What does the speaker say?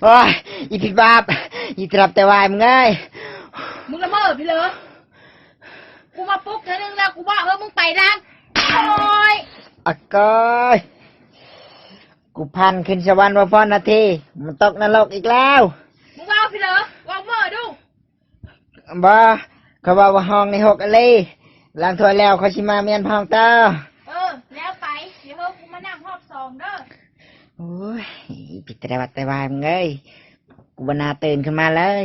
ໂອ້ຍ ອີຜີບາບ ອີຕາບແຕ່ວາຍມຶງເອີຍ ມຶງລະເມີພີ້ເລີ. ກູມາປຸກເທື່ອໜຶ່ງແລ້ວ ກູບອກເອີ ມຶງໄປລະ. ໂອ້ຍ ອາກອຍ ກູພັນຂຶ້ນສະຫວັນບໍ່ພໍນາທີ ມາຕົກນະລົກອີກແລ້ວ. ມຶງເວົ້າພີ້ເລີ ເວົ້າເມີດູ. ບໍ່ ເຂົາເວົ້າວ່າຫ້ອງໃນຫົກອະລີ. ລ້າງຖ້ວຍແລ້ວ ຂ້ອຍຊິມາມ້ຽນຫ້ອງຕໍ່. ເອີ ແລ້ວໄປ ດຽວເຮີກູມານັ່ງຮອບສອງເດີ. ໂອ້ຍ ອີຜີບາບແຕ່ວາຍມຶງເອີຍ ກູບໍ່ໜ້າຕື່ນຂຶ້ນມາເລີຍ.